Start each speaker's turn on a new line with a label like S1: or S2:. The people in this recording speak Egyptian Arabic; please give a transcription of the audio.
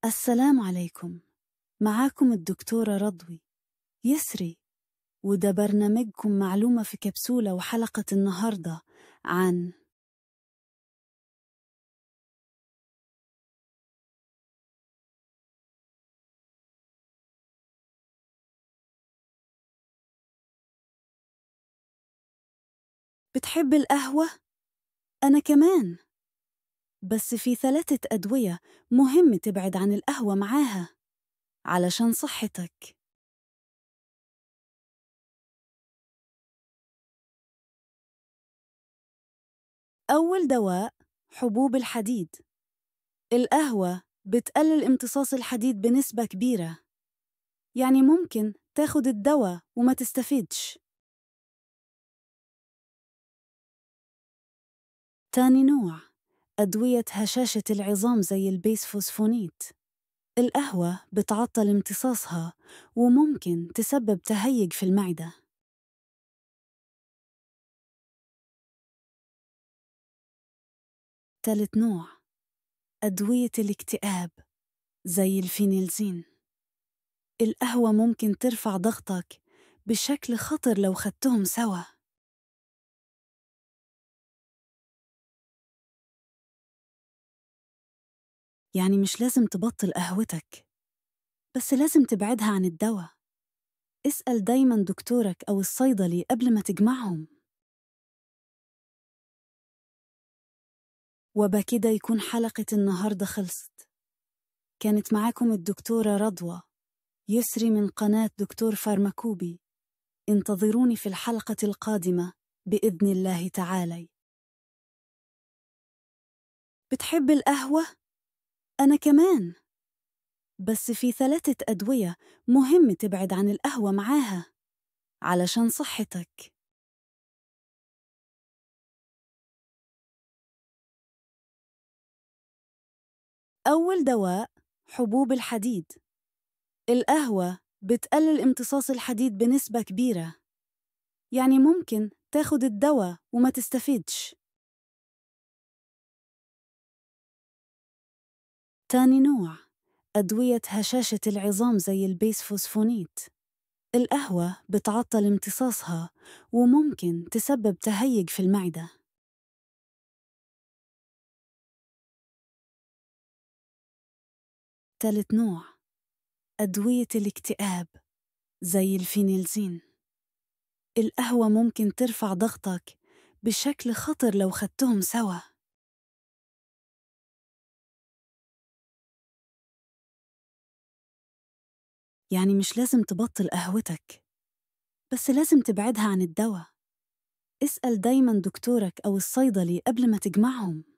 S1: السلام عليكم، معاكم الدكتورة رضوى يسري، وده برنامجكم معلومة في كبسولة، وحلقة النهاردة عن بتحب القهوة؟ أنا كمان، بس في 3 أدوية مهم تبعد عن القهوة معاها علشان صحتك. أول دواء حبوب الحديد. القهوة بتقلل امتصاص الحديد بنسبة كبيرة، يعني ممكن تاخد الدواء وما تستفيدش. تاني نوع أدوية هشاشة العظام زي البيسفوسفونيت. القهوة بتعطل امتصاصها وممكن تسبب تهيج في المعدة. تالت نوع أدوية الاكتئاب زي الفينيلزين. القهوة ممكن ترفع ضغطك بشكل خطر لو خدتهم سوا. يعني مش لازم تبطل قهوتك، بس لازم تبعدها عن الدواء. اسأل دايماً دكتورك أو الصيدلي قبل ما تجمعهم. وبكده يكون حلقة النهاردة خلصت. كانت معاكم الدكتورة رضوى يسري من قناة دكتور فارماكوبي. انتظروني في الحلقة القادمة بإذن الله تعالى. بتحب القهوة؟ أنا كمان، بس في 3 أدوية مهم تبعد عن القهوة معاها علشان صحتك. أول دواء حبوب الحديد. القهوة بتقلل امتصاص الحديد بنسبة كبيرة، يعني ممكن تاخد الدواء وما تستفيدش. تاني نوع أدوية هشاشة العظام زي البيسفوسفونيت. القهوة بتعطل امتصاصها وممكن تسبب تهيج في المعدة. تالت نوع أدوية الاكتئاب زي الفينيلزين. القهوة ممكن ترفع ضغطك بشكل خطر لو خدتهم سوا. يعني مش لازم تبطل قهوتك، بس لازم تبعدها عن الدواء. اسأل دايماً دكتورك أو الصيدلي قبل ما تجمعهم.